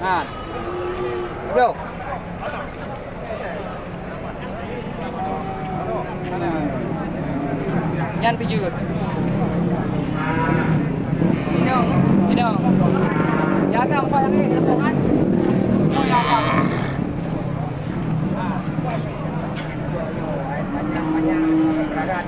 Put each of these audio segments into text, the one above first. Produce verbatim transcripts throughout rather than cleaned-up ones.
Nah. Bro. Nyan pijut. Inong, inong. Jaga apa yang ni, teman? Oh, ya, ya. Panjang-panjang, berat.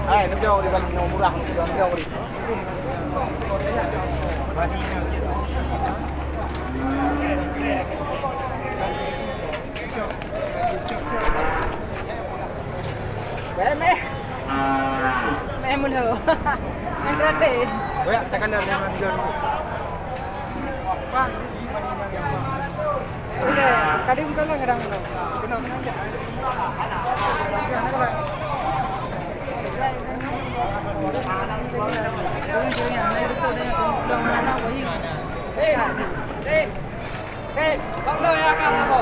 Hai, neujaweueb di balik nyoe murah, neujaweueb di. Bèk meh. Meh meulo. Meh gratis. Bèk, tekan dah, jangan jual dulu. Udah, tadi bukan lah kadang udah. Kena, kena aja. Hey, hey, bang lo ya kan apa?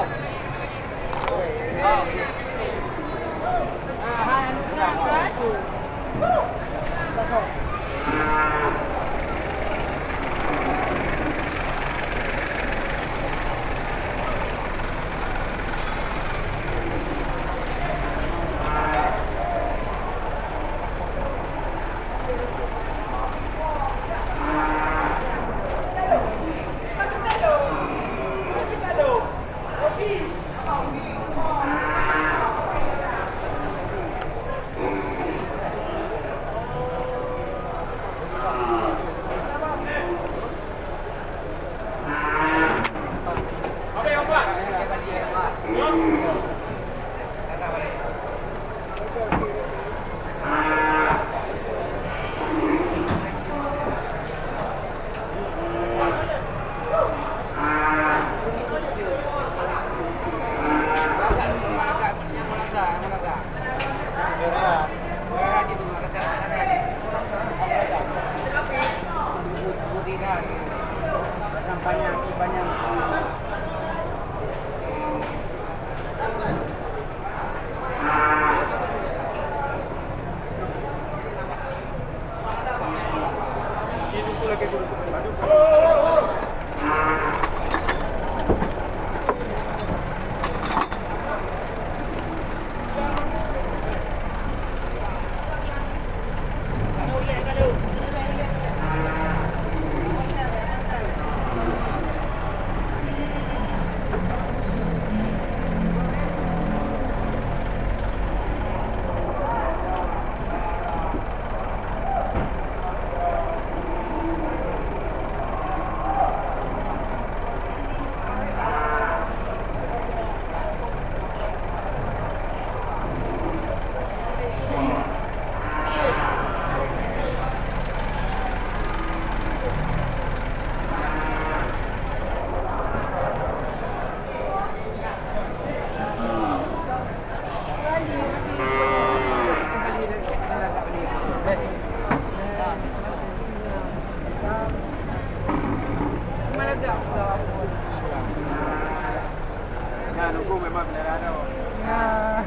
Nyan huköm memang kendaraan tau. Nyan,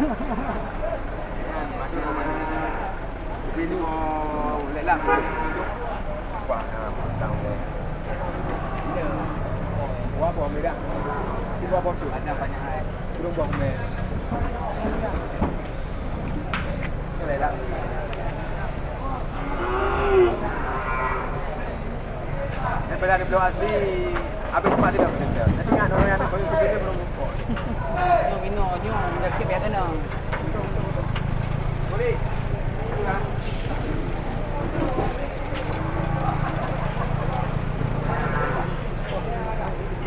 masuk, masuk. Jadi ni mau lelang. Wah, ha, mantap. Wah, apa merah? Tiba botol. Banyak-banyak hai. Belum bawang merah. Ni lelang. Daripada ada belum asli, habis tempat tidak boleh. Nanti kan orang yang nak beli tu, dia belum buka. Nyoe, nyoe, nyoe, dah siap ya, tenang. Boleh.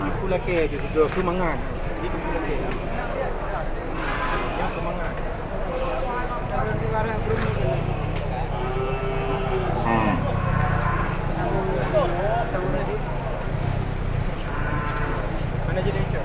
Aku lakèe je, tu, tu mangan. Jadi, tu lakèe. Yang kemangan. Mana jadi itu?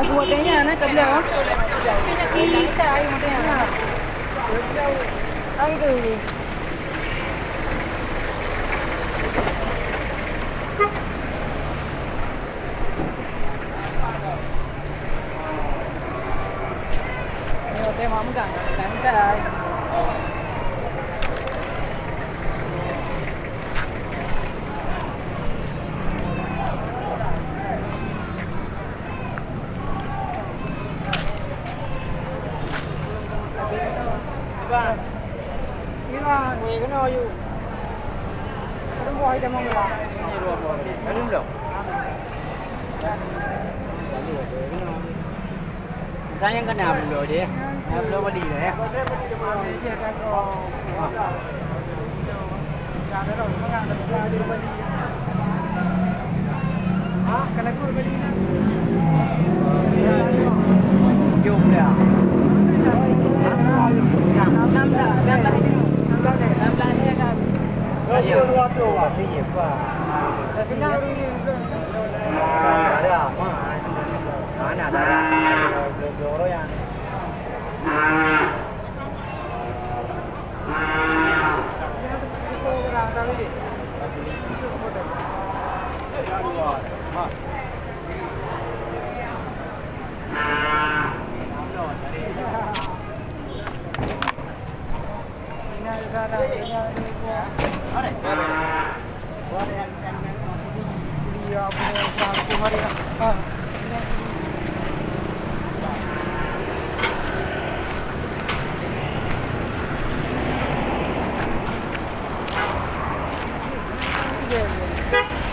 Aku buat kayaknya, nak, tak boleh, oh. Tapi nak kita, kita, ayo, makanya. Anggur. Nyoe teuh mak megang, megang, megang. Bang. Mira, weh, keunoe yue. Padum boh item mira? Ini dua boh tadi. Padum boh? Saya yang kena belum dia. Belum beli dah ya.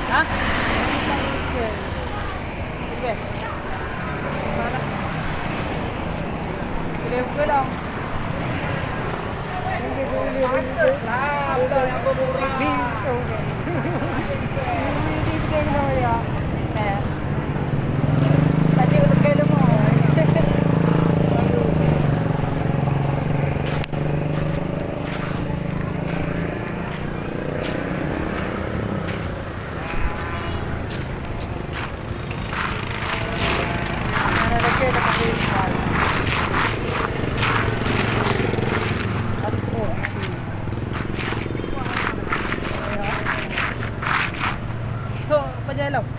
Ha? Okey. Boleh buka dah. Tok, pajan lom.